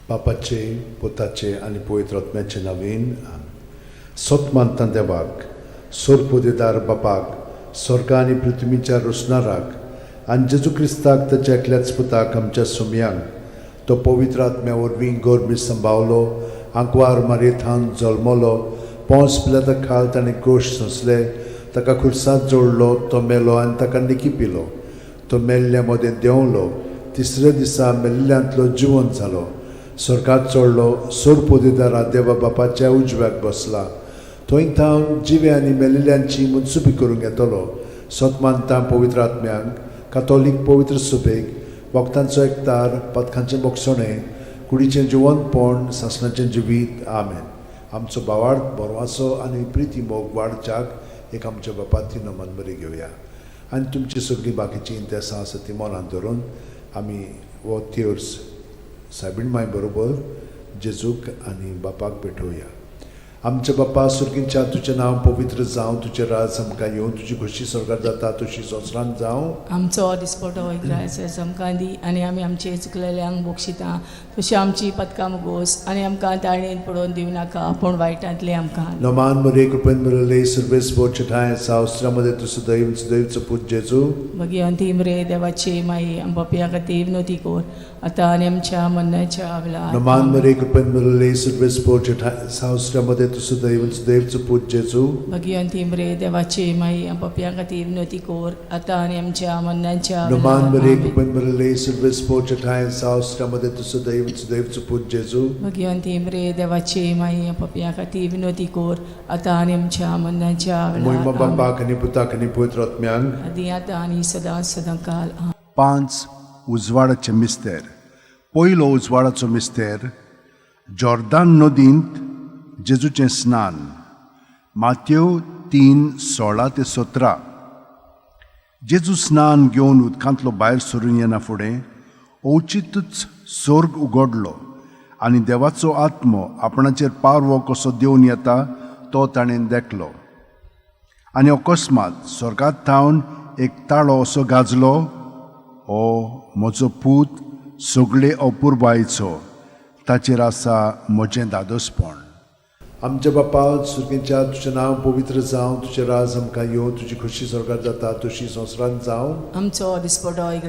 बापाचे, पुताचे आनी पवित्र आत्म्याचे नवीन. सत मानता देवाक, सोरपोदेदार बापाक, स्वर्गा आनी पृथ्वीच्या रोसणाराक, आनी जेजू क्रिस्ताक, ताच्या एकल्याच पुताक, आमच्या सुमयांक, तो पवित्र आत्म्या वरवीं गर्भी संभावलो, आंकवार मारयेथावन जल्मलो, पोंस पिलाता खाल ताणें गोश्ट सोंसले, ताका खुर्सात जोडलो, तो मेलो आनी ताका निकी पिलो, तो मेल्ल्या मदें देंवलो, तिसऱ्या दिसा मेल्ल्यांतलो जिवंत जालो, स्वर्गात चडलो, सोरपोदेदारा देवा बापाच्या उजव्याक बसला, थंय थावन जिवे आनी मेलिल्ल्यांची मुनसुबी करूंक येतलो. सत मानता पवित्र आत्म्यांक, कातोलीक पवित्र सुबेक, वखदांचो एकतार, पदकांचें बोगसणें, कुडीचें जिवंतपण, सासणाचें जिवीत. आमेन. आमचो भावार्थ, बरवासो आनी प्रिती मोग वाडच्याक एक आमच्या बापाती नमन बरी घेवया आनी तुमची सगळीं बाकीचीं इंतेसां आसा ती मनांत धरून आमी हो तेर्स सायबीण माय बरोबर जेजूक आनी बापाक भेटोवया. आमच्या बापा सुर्गींच्या, तुजें नांव पवित्र जावं, तुजें राज आमकां येवं, तुजी खोशी स्वर्गार जाता तशी संवसारांत जावं. आमचो दिसपटो एक आमकां दी आनी आमी आमचे चुकलेल्यांक बक्षिता तशी आमची पदकां मुगोस आनी आमकां ताळणेन पडोवन दिवं नाका, पूण वायटांतलें आमकां. नमान मरे, कृपेन भरले, सर्वेस्पर ठांय सावस्त्रामध्ये तूं सदैव सदैवचो पूत जेजू. भगिवंती मरे देवाची माई, आम पापयां खातीर विनवती कर, आतां आनी आमच्या मरणाच्या वेळार. नमान मरे, कृपेन भरले, सर्वेस्पर ठांय सावस्त्रामध्ये तूं सदैव सदैवचो पूत जेजू. भगिवंती मरे देवाची माई, आम पापयां खातीर विनवती कर, आतां आनी आमच्या मरणाच्या नमान वेळार. मरे, कृपेन भरले, सर्वेस्पर ठांय सावस्त्रामध्ये तूं सदैव सदैवचो पूत जेजू. भगिवंती मरे देवाची माई, आम पापयां खातीर विनवती कर, आतां आनी आमच्या मरणाच्या मोहिमा वेळार. बापाक आनी पुताक आनी पवित्र आत्म्यांक. आदी आतां आनी सदां सदां काल. पांच उजवाडाचे मिस्तेर. पयलो उजवाडाचो मिस्तेर, जॉर्दान नदींत जेजूचें स्नान, मात्यो 3:16 ते 17. जेजू स्नान घेवन उदकांतलो भायर सरून येना फुडें अवचितूच सोर्ग उगडलो आनी देवाचो आत्मो आपणाचेर पारवो कसो देवन येता तो ताणें देखलो. आनी अकस्मात स्वर्गात थावन एक ताळो असो गाजलो, "हो म्हजो पूत, सगळे अपुरबायचो, ताचेर आसा म्हजें धादोसपण." आमच्या बापा सुर्गींच्या, तुजें नांव पवित्र जावं, तुजें राज आमकां येवं, तुजी खोशी स्वर्गार जाता तशी संवसारांत जावं. आमचो दिसपटो एक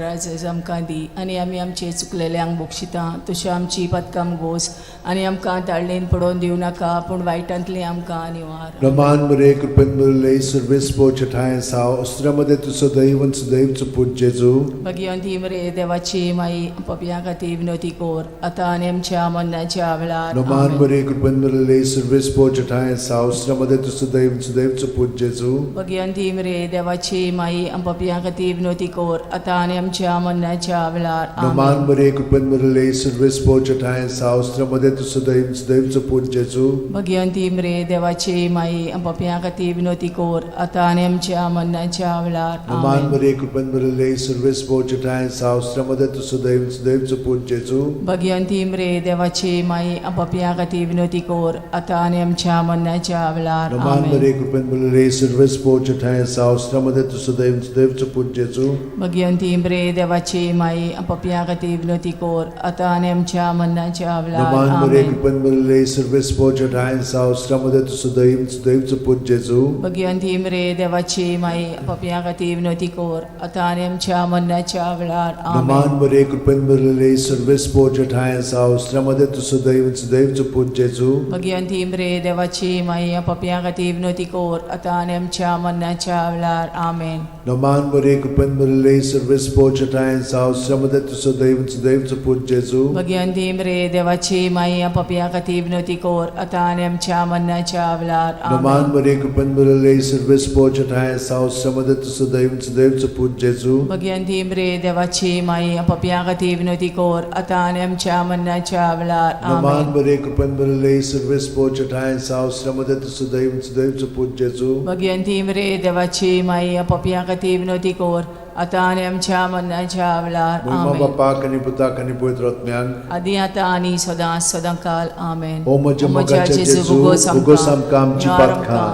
आमकां दी आनी आमी आमचे चुकलेल्यांक बक्षिता तशी आमची पदकां गोस आनी आमकां ताळणेन पडोवन दिवं नाका, पूण वायटांतली आमकां निवार. रमान मरे, कृपेन भरले, सर्वेस्पर ठांय साव अस्त्र्यामध्ये तूं सदैव सदैवचो पूत जेजू. भगिवंती मरे देवाची माई, पापयां खातीर विनवती कर, आतां आनी आमच्या मरणाच्या वेळार. रमान आमेन. मरे, कृपेन भरले, सर्वेस्पर ठांय साव अस्त्र्यामध्ये तूं सदैव सदैवचो पूत जेजू. भगिवंती मरे देवाची माई, पापयां खातीर विनवती कर, आतां आनी आमच्या मरणाच्या वेळार. रमान आमेन. मरे, कृपेन भरले, सर्वेस्पर ठांय साव अस्त्र्यामध्ये तूं सदैव सदैवचो पूत जेजू. भगिवंती मरे देवाची माई, पापयां खातीर विनवती कर, आतां आनी आमच्या मरणाच्या वेळार. रमान आमेन. मरे, कृपेन भरले, सर्वेस्पर ठांय साव अस्त्र्यामध्ये तूं सदैव सदैवचो पूत जेजू. भगिवंती मरे देवाची माई, पापयां खातीर विनवती कर, आतां आनी आमच्या मरणाच्या वेळार. रमान आमेन. मरे, कृपेन भरले, सर्वेस्पर ठांय साव अस्त्र्यामध्ये तूं सदैव सदैवचो पूत जेजू. भगिवंती मरे देवाची माई, पापयां खातीर विनवती कर, आतां आनी आमच्या मरणाच्या वेळार. रमान मरे, आमेन. कृपेन भरले, सर्वेस्पर ठांय साव अस्त्र्यामध्ये तूं सदैव सदैवचो पूत जेजू. भगिवंती मरे देवाची माई, पापयां खातीर विनवती कर, आतां आनी आमच्या मरणाच्या वेळार. रमान आमेन. मरे, कृपेन भरले, सर्वेस्पर ठांय साव अस्त्र्यामध्ये तूं सदैव सदैवचो पूत जेजू. भगिवंती मरे देवाची माई, पापयां खातीर विनवती कर, आतां आनी आमच्या मरणाच्या वेळार. आमेन. रमान मरे, कृपेन भरले, सर्वेस्पर ठांय साव अस्त्र्यामध्ये तूं सदैव सदैवचो पूत जेजू. भगिवंती मरे देवाची माई, पापयां खातीर विनवती कर, आतां आनी आमच्या मरणाच्या वेळार. रमान आमेन. मरे, कृपेन भरले, सर्वेस्पर ठांय साव अस्त्र्यामध्ये तूं सदैव सदैवचो पूत जेजू. भगिवंती मरे देवाची माई, पापयां खातीर विनवती कर, आतां आनी आमच्या मरणाच्या वेळार. रमान आमेन. मरे, कृपेन भरले, सर्वेस्पर ठांय साव अस्त्र्यामध्ये तूं सदैव सदैवचो पूत जेजू. भगिवंती मरे देवाची माई, पापयां खातीर विनवती कर, आतां आनी आमच्या मरणाच्या वेळार. मोहिमा आमेन. बापाक आनी पुताक आनी पवित्र आत्म्याक. आदी आतां आनी सदां सदां काल. आमेन. ओ म्हज्या मोगाच्या जेजू, उगोस आमकां आमची पातकां,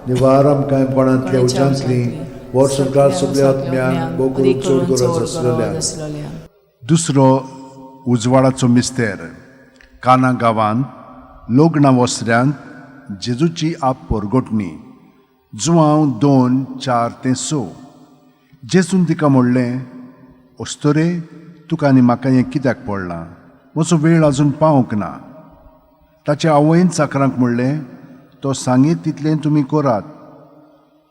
निवार आमकां कोणांतल्या उज्यांतली, व्हर संवसार सगल्या आत्म्यांक, भोव करून चड गरज आसलेल्या. दुसरो उजवाडाचो मिस्तेर. काना गांवांत लग्ना वसऱ्यांत जेजूची आप परगटणी. जुवांव 2:4-6. जेजून तिका म्हणलें, अस्तोरे, तुका आनी म्हाका हें कित्याक पडलां? म्हजो वेळ अजून पावंक ना. ताचे आवयन चाकरांक म्हणलें, तो सांगीत तितलें तुमी करात.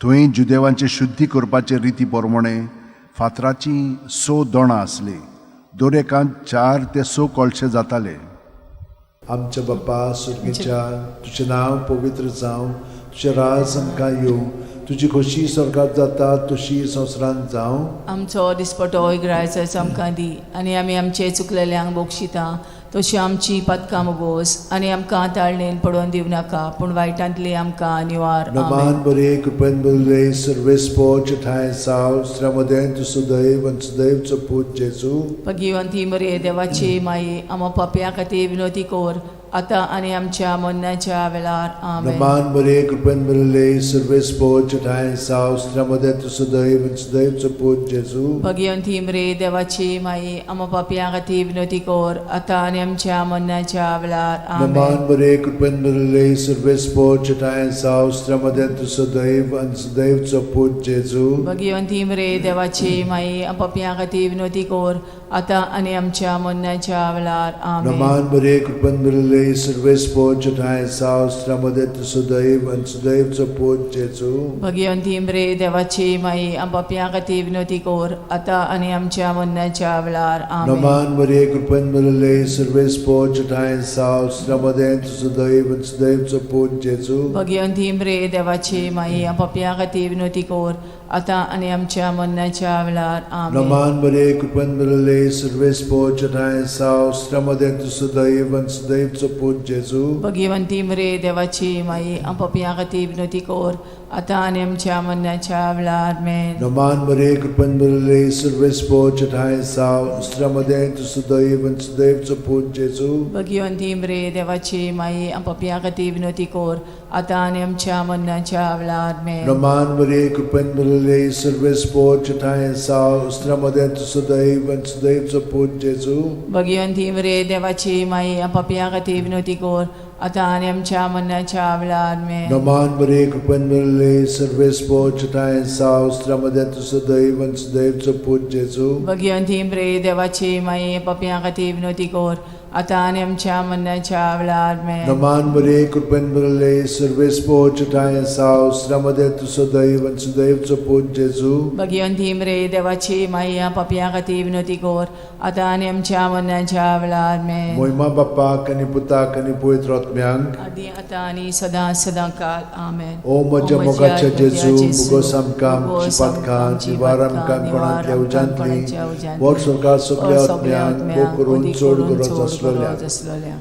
थंय जुदेवांचे शुद्धी करपाचे रिती प्रमाणे फातराचीं 6 दोणां आसलीं. दर एकांत 4 ते 6 कळशे जाताले. आमच्या बाप्पा सुर्गीच्या, तुजें नांव पवित्र जावं, तुजें राज आमकां येवं, तुजी खोशी स्वर्गात जाता तशी संवसारांत जावं. आमचो दिसपटो इग्रायचो आमकां दी आनी आमी आमचे चुकलेल्यांक बक्षिता तशी आमची पदकां मोगोस आनी आमकां ताळणेन पडोवन दिवं नाका, पूण वायटांतली आमकां निवार. नमान बरे कृपेन बरले सर्वेस्पोच ठांय साव श्रमदें तूं सुदैव आनी सुदैवचो पूत जेजू. भगिवंती मरे देवाची माई, आमा पापया खातीर विनोती कोर आतां आनी आमच्या मरणाच्या वेळार. आमेन. नमान बरे कृपेन बरले सर्वेस्पोच ठांय साव श्रमदें तूं सुदैव आनी सुदैवचो पूत जेजू. भगिवंती मरे देवाची माई, आमा पापया खातीर विनोती कोर आतां आनी आमच्या मरणाच्या वेळार. आमेन. नमान बरे कृपेन बरले सर्वेस्पोच ठांय साव श्रमदें तूं सुदैव आनी सुदैवचो पूत जेजू. भगिवंती मरे देवाची माई, पापया खातीर विनोती कोर आतां आनी आमच्या मरणाच्या वेळार. आमेन. नमान बरे कृपेन बरले सर्वेस्पोच ठांय साव श्रमदें तूं सुदैव आनी सुदैवचो पूत जेजू. भगिवंती मरे देवाची माई, पापया खातीर विनोती कोर आतां आनी आमच्या मरणाच्या वेळार. आमेन. नमान बरे कृपेन बरले सर्वेस्पोच ठांय साव श्रमदें तूं सुदैव आनी सुदैवचो पूत जेजू. भगिवंती मरे देवाची माई, पापया खातीर विनोती कोर आतां आनी आमच्या मरणाच्या वेळार. आमेन. नमान बरे कृपेन बरले सर्वेस्पोच ठांय साव श्रमदें तूं सुदैव आनी सुदैवचो पूत जेजू. भगिवंती मरे देवाची माई, पापया खातीर विनोती कोर आतां आनी आमच्या मरणाच्या वेळार. आमेन. नमान बरे कृपेन बरले सर्वेस्पोच ठांय साव श्रमदें तूं सुदैव आनी सुदैवचो पूत जेजू. भगिवंती मरे देवाची माई, पापया खातीर विनोती कोर आतां आनी आमच्या मरणाच्या वेळार. आमेन. नमान बरे कृपेन बरले सर्वेस्पोच ठांय साव श्रमदें तूं सुदैव आनी सुदैवचो पूत जेजू. भगिवंती मरे देवाची माई, पापया खातीर विनोती कोर आतां आनी आमच्या मरणाच्या वेळार. आमेन. नमान बरे कृपेन बरले सर्वेस्पोच ठांय साव श्रमदें तूं सुदैव आनी सुदैवचो पूत जेजू. भगिवंती मरे देवाची माई, पापया खातीर विनोती कोर आतां आनी आमच्या मरणाच्या वेळार. आमेन. नमान बरे कृपेन बरले सर्वेस्पोच ठांय साव श्रमदें तूं सुदैव आनी सुदैवचो पूत जेजू. भगिवंती मरे देवाची माई, पापया खातीर विनोती कोर आतां आनी आमच्या मरणाच्या वेळार. आमेन. मोहिमा बाप्पाक आनी पुताक आनी पवित्र आत्म्यांक, आदी आतां आनी सदां सदां काल. आमेन. ओ म्हज्या मोगाच्या जेजू, मुगोस आमकां आमची पातकां निवार आमकां कोणांतल्या उज्यांतली, वर सरकार सगल्या आत्म्यांक भोग करून चड गरज आसलेल्या.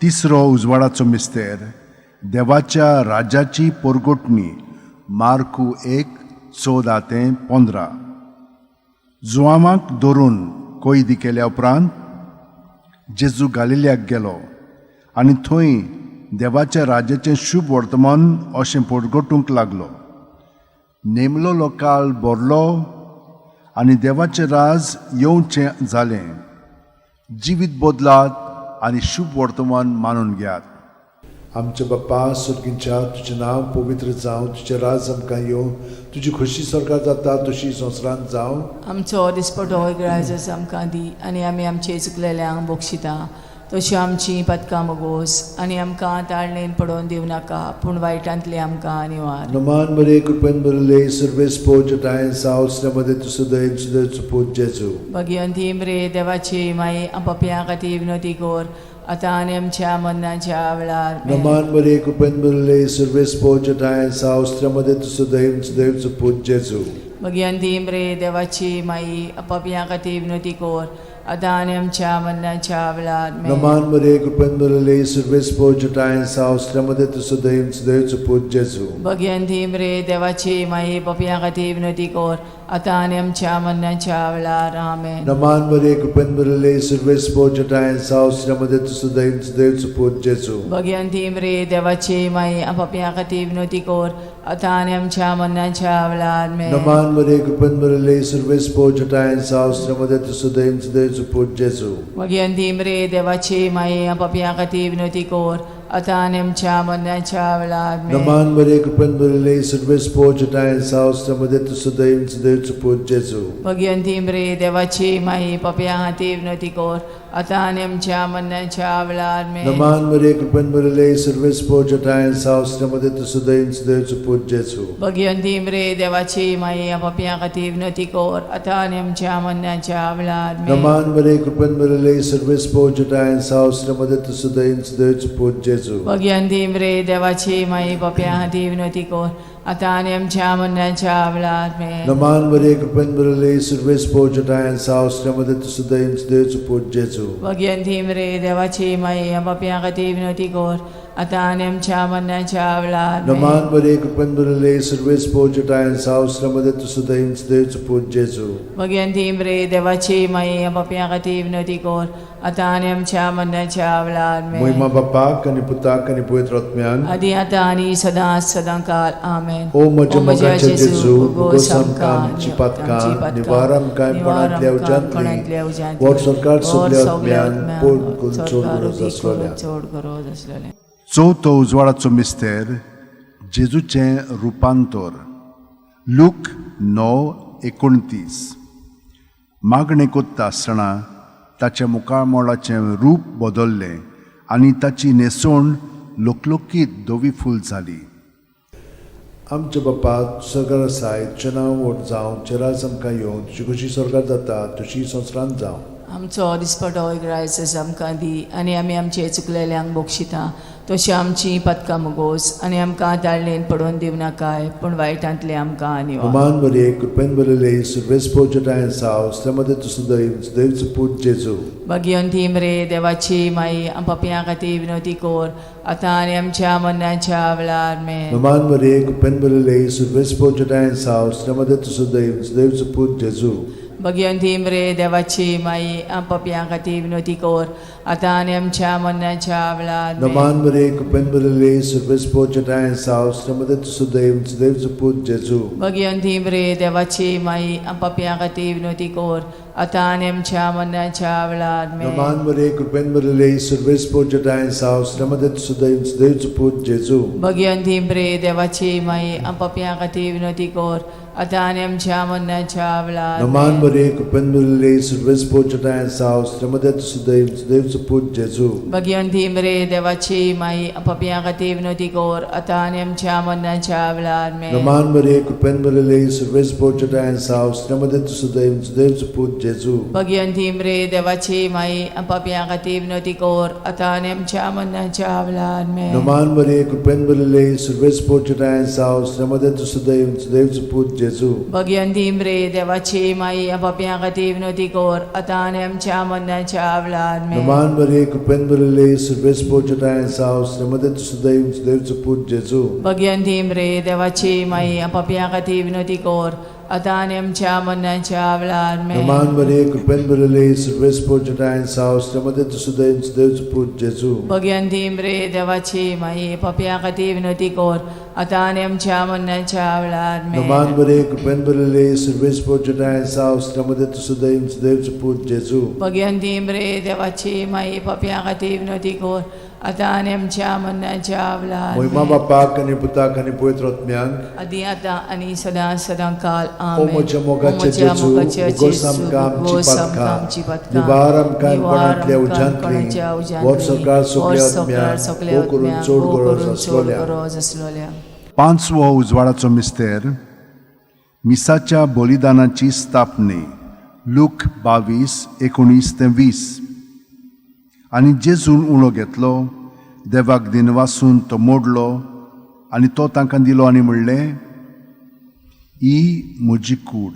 तिसरो उजवाडाचो मिस्तेर, देवाच्या राज्याची पोरगोटणी. मार्कू 1:14-15. जुवामाक धरून कैदी केल्या उपरांत जेजू गालिल्याक गेलो आनी थंय देवाच्या राज्याचें शुभ वर्तमान अशें पोरगटूंक लागलो. नेमलोलो काळ भरलो आनी देवाचें राज येवचें जालें. जिवीत बदलात आनी शुभ वर्तमान मानून घेयात. आमच्या बाप्पा सुर्गींच्या, तुजें नांव पवित्र जावं, तुजें राज आमकां येवं, तुजी खोशी स्वर्गात जाता तशी संवसारांत जावं. आमचो दिसपटो इगराजच आमकां दी आनी आमी आमचे चुकलेल्यांक बक्षिता तशी आमची पदकां मोगोस आनी आमकां ताळणेन पडोवन दिवं नाका, पूण वायटांतली आमकां निवार. नमान बरे कृपेन भरले सर्वेस्पोच ठांय साव श्रमदें तूं सुदैव सुदैवचो पूत जेजू. भगिवंती मरे देवाची माई, पापया खातीर विनोती कोर आतां आनी आमच्या मरणाच्या वेळार. आमेन. नमान बरे कृपेन भरले सर्वेस्पोच ठांय साव श्रमदें तूं सुदैव सुदैवचो पूत जेजू. भगिवंती मरे देवाची माई, पापया खातीर विनोती कोर आतां आनी आमच्या मरणाच्या वेळार. आमेन. नमान बरे कृपेन भरले सर्वेस्पोच ठांय साव श्रमदें तूं सुदैव सुदैवचो पूत जेजू. भगिवंती मरे देवाची माई, पापया खातीर विनोती कोर आतां आनी आमच्या मरणाच्या वेळार. आमेन. नमान मरिये, कृपेन भरिल्ले, सुर्वेस पोचटाय साव श्रमदे तुसुदैव सुदैव सुपूत जेजू. भगवंती मरे देवाची माई, पापया खातीर विनवती कर, आतां आनी आमच्या मरणाच्या वेळार. आमेन. नमान मरिये, कृपेन भरिल्ले, सुर्वेस पोचटाय साव श्रमदे तुसुदैव सुदैव सुपूत जेजू. भगवंती मरे देवाची माई, पापया खातीर विनवती कर, आतां आनी आमच्या मरणाच्या वेळार. आमेन. नमान मरिये, कृपेन भरिल्ले, सुर्वेस पोचटाय साव श्रमदे तुसुदैव सुदैव सुपूत जेजू. भगवंती मरे देवाची माई, पापया खातीर विनवती कर, आतां आनी आमच्या मरणाच्या वेळार. आमेन. नमान मरिये, कृपेन भरिल्ले, सुर्वेस पोचटाय साव श्रमदे तुसुदैव सुदैव सुपूत जेजू. भगवंती मरे देवाची माई, पापया खातीर विनवती कर, आतां आनी आमच्या मरणाच्या वेळार. आमेन. नमान मरिये, कृपेन भरिल्ले, सुर्वेस पोचटाय साव श्रमदे तुसुदैव सुदैव सुपूत जेजू. भगवंती मरे देवाची माई, पापया खातीर विनवती कर, आतां आनी आमच्या मरणाच्या वेळार. आमेन. नमान मरिये, कृपेन भरिल्ले, सुर्वेस पोचटाय साव श्रमदे तुसुदैव सुदैव सुपूत जेजू. भगवंती मरे देवाची माई, पापया खातीर विनवती कर, आतां आनी आमच्या मरणाच्या वेळार. आमेन. नमान मरिये, कृपेन भरिल्ले, सुर्वेस पोचटाय साव श्रमदे तुसुदैव सुदैव सुपूत जेजू. भगवंती मरे देवाची माई, पापया खातीर विनवती कर, आतां आनी आमच्या मरणाच्या वेळार. आमेन. मोहिमा बापाक आनी पुताक आनी पवित्र आत्म्यान. आदी आतां आनी सदां सदां काल. आमेन. ओ म्हज्या मोगाचे जेजू, भोगोस आमकां आमची पातकां, निवार आमकां कोणांतल्या उज्यांतली, वर सरकार सगल्या आत्म्यान पोड करून चड गरज आसलोल्या. चड गरज आसलेलें. चवथो उजवाडाचो मिस्तेर, जेजूचें रुपांतर, लूक 9:29. मागणें कोत्ता आसतना ताच्या मुखामळाचें रूप बदल्लें आनी ताची न्हेसवण लकलकीत धवी फूल जाली. आमच्या बापा, सरकार आसाय, तुजें नांव व्हड जावं, तुजें राज आमकां येवं, तुजी खुशी स्वर्गार जाता तशी संवसारांत जावं. आमचो दिसपटो ग्रायस आमकां दी, आनी आमी आमचे चुकलेल्यांक बक्षिता तशी आमची पदकां मुगोस, आनी आमकां ताळणेन पडोवन दिवं नाकाय, पूण वायटांतले आमकां निवार. अमान मरिये, कृपेन भरिल्ले, सुर्वेस पोचटाय साव श्रमदे तुसुदैव सुदैव सुपूत जेजू. भगवंती मरे देवाची माई, पापयां खातीर विनवती कर, आतां आनी आमच्या मरणाच्या वेळार. आमेन. नमान मरिये, कृपेन भरिल्ले, सुर्वेस पोचटाय साव श्रमदे तुसुदैव सुदैव सुपूत जेजू. भगवंती मरे देवाची माई, पापयां खातीर विनवती कर, आतां आनी आमच्या मरणाच्या वेळार. आमेन. नमान मरिये, कृपेन भरिल्ले, सुर्वेस पोचटाय साव श्रमदे तुसुदैव सुदैव सुपूत जेजू. भगवंती मरे देवाची माई, पापयां खातीर विनवती कर, आतां आनी आमच्या मरणाच्या वेळार. आमेन. नमान मरिये, कृपेन भरिल्ले, सुर्वेस पोचटाय साव श्रमदे तुसुदैव सुदैव सुपूत जेजू. भगवंती मरे देवाची माई, पापयां खातीर विनवती कर, आतां आनी आमच्या मरणाच्या वेळार. नमान आमेन. मरिये, कृपेन भरिल्ले, सुर्वेस पोचटाय साव श्रमदे तुसुदैव सुदैव सुपूत जेजू. भगवंती मरे देवाची माई, पापयां खातीर विनवती कर, आतां आनी आमच्या मरणाच्या वेळार. आमेन. नमान मरिये, कृपेन भरिल्ले, सुर्वेस पोचटाय साव श्रमदे तुसुदैव सुदैव सुपूत जेजू. भगवंती मरे देवाची माई, पापयां खातीर विनवती कर, आतां आनी आमच्या मरणाच्या वेळार. आमेन. नमान मरिये, कृपेन भरिल्ले, सुर्वेस पोचटाय साव श्रमदे तुसुदैव सुदैव सुपूत जेजू. भगवंती मरे देवाची माई, पापयां खातीर विनवती कर, आतां आनी आमच्या मरणाच्या वेळार. आमेन. नमान मरिये, कृपेन भरिल्ले, सुर्वेस पोचटाय साव श्रमदे तुसुदैव सुदैव सुपूत जेजू. भगवंती मरे देवाची माई, पापयां खातीर विनवती कर, आतां आनी आमच्या मरणाच्या वेळार. आमेन. नमान मरिये, कृपेन भरिल्ले, सुर्वेस पोचटाय साव श्रमदे तुसुदैव सुदैव सुपूत जेजू. भगवंती मरे देवाची माई, पापयां खातीर विनवती कर, आतां आनी आमच्या मरणाच्या वेळार. आमेन. नमान मरिये, कृपेन भरिल्ले, सुर्वेस पोचटाय साव श्रमदे तुसुदैव सुदैव सुपूत जेजू. भगवंती मरे देवाची माई, पापयां खातीर विनवती कर, आतां आनी आमच्या मरणाच्या वेळार. मोहिमा आमेन. बापाक आनी पुताक आनी पवित्र आत्म्याक. आदी आतां आनी सदां सदां काल. ओ आमेन. म्हज्या मोगाचे म्हज्या जेजू, मोगाचे उगोस जेजू, आमकां आमची उगोस आमकां पातकां, आमची पातकां, निवार आमकां निवार कोणांतल्या आमकां उज्यांतली, कोणाच्या उज्यांतली, वर सरकार सगल्या वर सरकार आत्म्याक, सगल्या भोव करून आत्म्याक, चड भोव गरज करून चड आसलोल्या. गरज आसलोल्या. पांचवो उजवाडाचो मिस्तेर, मिसाच्या बलिदानाची स्थापने, लूक 22:19 ते 20. आनी जेजून उणो घेतलो, देवाक दिनवासून तो मोडलो आनी तो तांकां दिलो आनी म्हणलें, ही म्हजी कूड,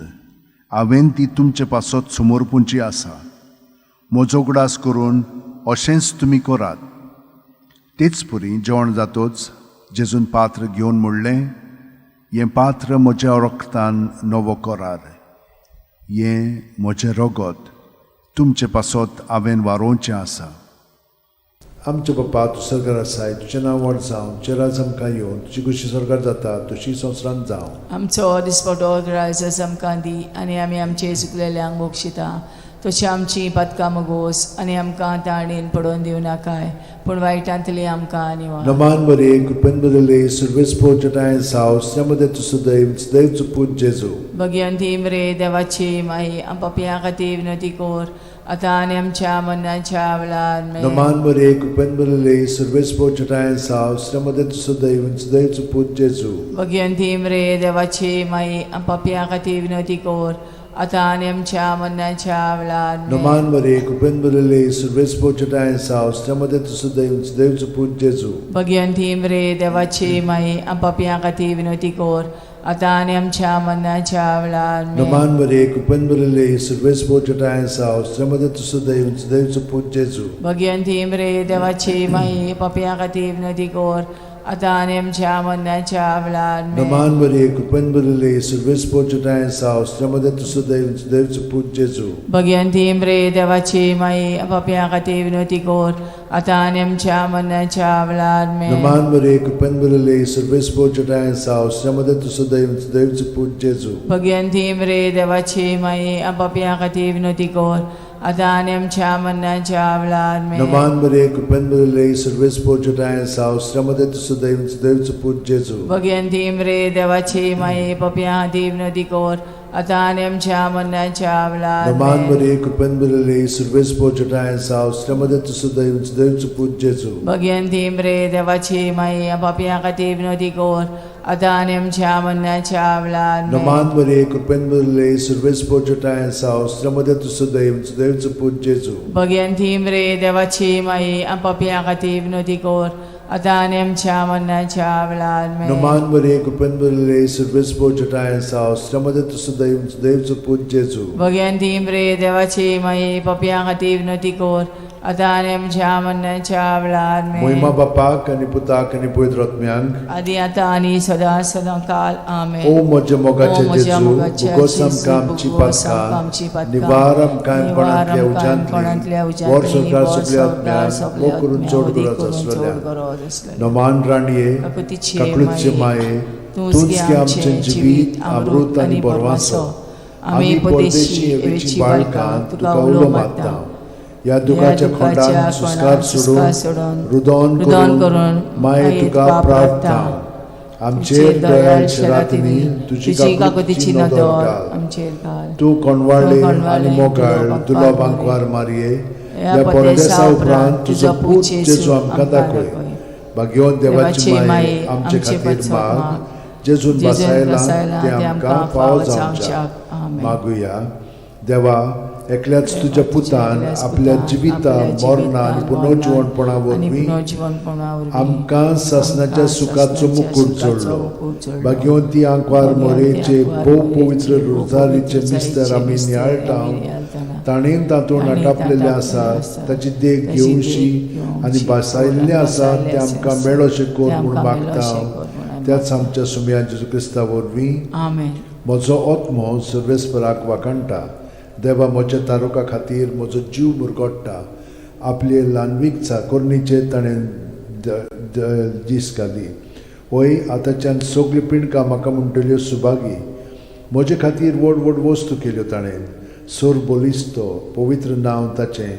हांवें ती तुमचे पासत समर्पूंची आसा, म्हजो उगडास करून अशेंच तुमी करात. तेच परी जेवण जातोच जेजून पात्र घेवन म्हणलें, हें पात्र म्हज्या रक्तान नवो करार. हें म्हजें रगत तुमचे पासत हांवें वारोवचें आसा. आमचे बापा, तूं सरकार आसाय, तुजें नांव व्हड जावं, तुजें राज आमकां येवन, तुजी खुशी सरकार जाता तशी संवसारांत जावं. आमचो दिसपटो रायस आमकां दी आनी आमी आमचे चुकलेल्यांक बक्षिता तशी आमची पातकां मगोस आनी आमकां ताणेन पडोवन दिवं नाकाय पूण वायटांतली आमकां निवार. नमान बरे कृपेन बदले सुरवेस पोचटाय साव मध्ये तूं सदैव सदैव पूत जेजू. भगवंती मरे देवाची माई, आम पापयां खातीर विनवती कर आतां आनी आमच्या मरणाच्या वेळार. आमेन. नमान बरे कृपेन बदले सुरवेस पोचटाय साव मध्ये तूं सदैव सदैव पूत जेजू. भगवंती मरे देवाची माई, आम पापयां खातीर विनवती कर आतां आनी आमच्या मरणाच्या वेळार. आमेन. नमान बरे कृपेन बदले सुरवेस पोचटाय साव मध्ये तूं सदैव सदैव पूत जेजू. भगवंती मरे देवाची माई, आम पापयां खातीर विनवती कर आतां आनी आमच्या मरणाच्या वेळार. आमेन. नमान बरे कृपेन बदले सुरवेस पोचटाय साव मध्ये तूं सदैव सदैव पूत जेजू. भगवंती मरे देवाची माई, पापयां खातीर विनवती कर आतां आनी आमच्या मरणाच्या वेळार. आमेन. नमान बरे कृपेन बदले सुरवेस पोचटाय साव मध्ये तूं सदैव सदैव पूत जेजू. भगवंती मरे देवाची माई, पापयां खातीर विनवती कर आतां आनी आमच्या मरणाच्या वेळार. आमेन. नमान बरे कृपेन बदले सुरवेस पोचटाय साव मध्ये तूं सदैव सदैव पूत जेजू. भगवंती मरे देवाची माई, पापयां खातीर विनवती कर आतां आनी आमच्या मरणाच्या वेळार. आमेन. नमान बरे कृपेन बदले सुरवेस पोचटाय साव मध्ये तूं सदैव सदैव पूत जेजू. भगवंती मरे देवाची माई, पापयां खातीर विनवती कर आतां आनी आमच्या मरणाच्या वेळार. नमान आमेन. बरे कृपेन बदले सुरवेस पोचटाय साव मध्ये तूं सदैव सदैव पूत जेजू. भगवंती मरे देवाची माई, पापयां खातीर विनवती कर आतां आनी आमच्या मरणाच्या वेळार. आमेन. नमान बरे कृपेन बदले सुरवेस पोचटाय साव मध्ये तूं सदैव सदैव पूत जेजू. भगवंती मरे देवाची माई, पापयां खातीर विनवती कर आतां आनी आमच्या मरणाच्या वेळार. आमेन. नमान बरे कृपेन बदले सुरवेस पोचटाय साव मध्ये तूं सदैव सदैव पूत जेजू. भगवंती मरे देवाची माई, पापयां खातीर विनवती कर आतां आनी आमच्या मरणाच्या वेळार. आमेन. मोहिमा बापाक आनी पुताक आनी पवित्र आत्म्यांक, आदी आतां आनी सदां सदां काल. आमेन. ओ म्हज्या मोगाचे ओ म्हज्या जेजू, मोगाचे भोगोस जेजू, आमकां आमची भोगोस आमकां आमची पातकां, पातकां, निवार आमकां निवार कोणांतल्या आमकां कोणांतल्या उज्यांतली, उज्यांतली, वर संवसार वर सगल्या संवसार आत्म्यांक, सगल्या मोग करून आत्म्यांक, चड वदी गरज करून चड आसलेल्या. गरज आसलेल्या. नमान राणये, काकुतीचे काकळूतचे माये, माये, तूंच तूंच गे गे आमचें आमचें जिवीत, अमृत आनी बरवासो. आमी परदेशी एवेची बाळकां तुका उलो मारता. ह्या दुखाच्या खोंडान सुस्कार सोडून, रुदन रुदन करून करून माये तुका प्रार्थना. आमचेर दयाळ शेरातिनी तुजी तुजी काकुतीची काकुतीची नदर नदर घाल. आमचेर घाल. तूं कोणवाळे तूं आनी कोणवाळे, मोगाळ तुजो दुलो बांकवार बांकवार मारये, ह्या ह्या परदेसा परदेसा उपरांत तुजो पूत जेजू आमकां आमकां दाखय. दाखय. भाग्यवंत देवाची देवाची माये, माये, आमचे आमचे खातीर पासत माग, माग, जेजून जेजून बसायलां बसायलां तें तें आमकां आमकां फावो फावो जावच्याक. जावच्याक. आमेन. मागुया. देवा, एकल्याच तुज्या पुतान एकल्याच आपल्या पुतान जिविता आपल्या मरणा आनी जिवितान, पुनर्जिवणपणा मरणान आनी वरवीं पुनर्जिवणपणा वरवीं आमकां सासणाच्या आमकां सुखाचो सासणाच्या मुकूट सुखाचो जोडलो. मुकूट जोडलो. भाग्यवंती आंकवार भाग्यवंती मोरेचे आंकवार भोव मोरेचे पवित्र भोव रोजारीचे पवित्र मिस्तर रोजारीचे आमी मिस्तर नियाळटा, आमी नियाळटाना, ताणें तातूंत ताणें आटापलेलें तातूंत आसा आसा, ताची देख ताची देख घेवशी घेवशी आनी भासायल्लें आसा भासायल्लें तें आसा, आमकां मेळोशें कर तें म्हूण आमकां मागता. मेळोशें कर म्हूण आमी त्याच आमच्या सुमया जेजू क्रिस्ता वरवीं. आमेन. म्हजो आत्मो सर्वेस्पराक वाखाणटा, देवा म्हज्या तारुका खातीर म्हजो जीव मुरगोट्टा. आपले ल्हानवीक चाकोरणीचेर ताणें दीस घाली. वय आतांच्यान सगळीं पिंडकां म्हाका म्हणटल्यो सुभागी. म्हजे खातीर व्हड व्हड वस्तू केल्यो ताणें. सोर बलिस्तो पवित्र नांव ताचें.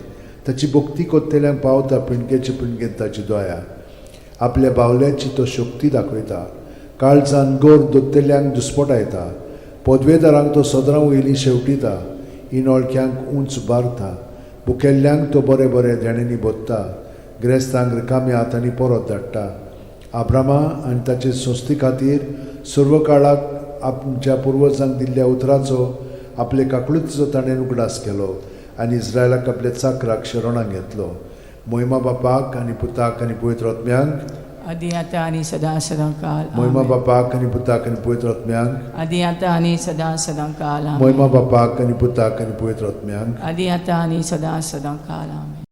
ताची भक्ती कोत्तेल्यांक पावता पिंडकेचे पिंडकेन ताची दया. आपल्या बावल्याची तो शक्ती दाखयता. काळजान गोर दोत्तेल्यांक दुस्पटायता. पदवेदारांक तो सदरां वयली शेवटिता. इनोळख्यांक उंच बारता. भुकेल्ल्यांक तो बरें बरें देण्यांनी भोत्ता. ग्रेस्तांक रिकाम्या हातांनी परत धाडटा. आब्रामा आनी ताचे संस्थे खातीर सर्व काळाक आमच्या पुर्वजांक दिल्ल्या उतराचो आपले काकळुतीचो ताणें उगडास केलो आनी इस्रायलाक आपल्या चाकराक शरणाक घेतलो. मोहिमा बापाक आनी पुताक आनी पवित्र आत्म्यांक, आदी आतां आनी सदां सदां काल. मोहिमा आमेन. बापाक आनी पुताक आनी पवित्र आत्म्यांक, आदी आतां आनी सदां सदां काल. आमेन. मोहिमा बापाक आनी पुताक आनी पवित्र आत्म्यांक. आदी आतां आनी सदां सदां काल. आमेन.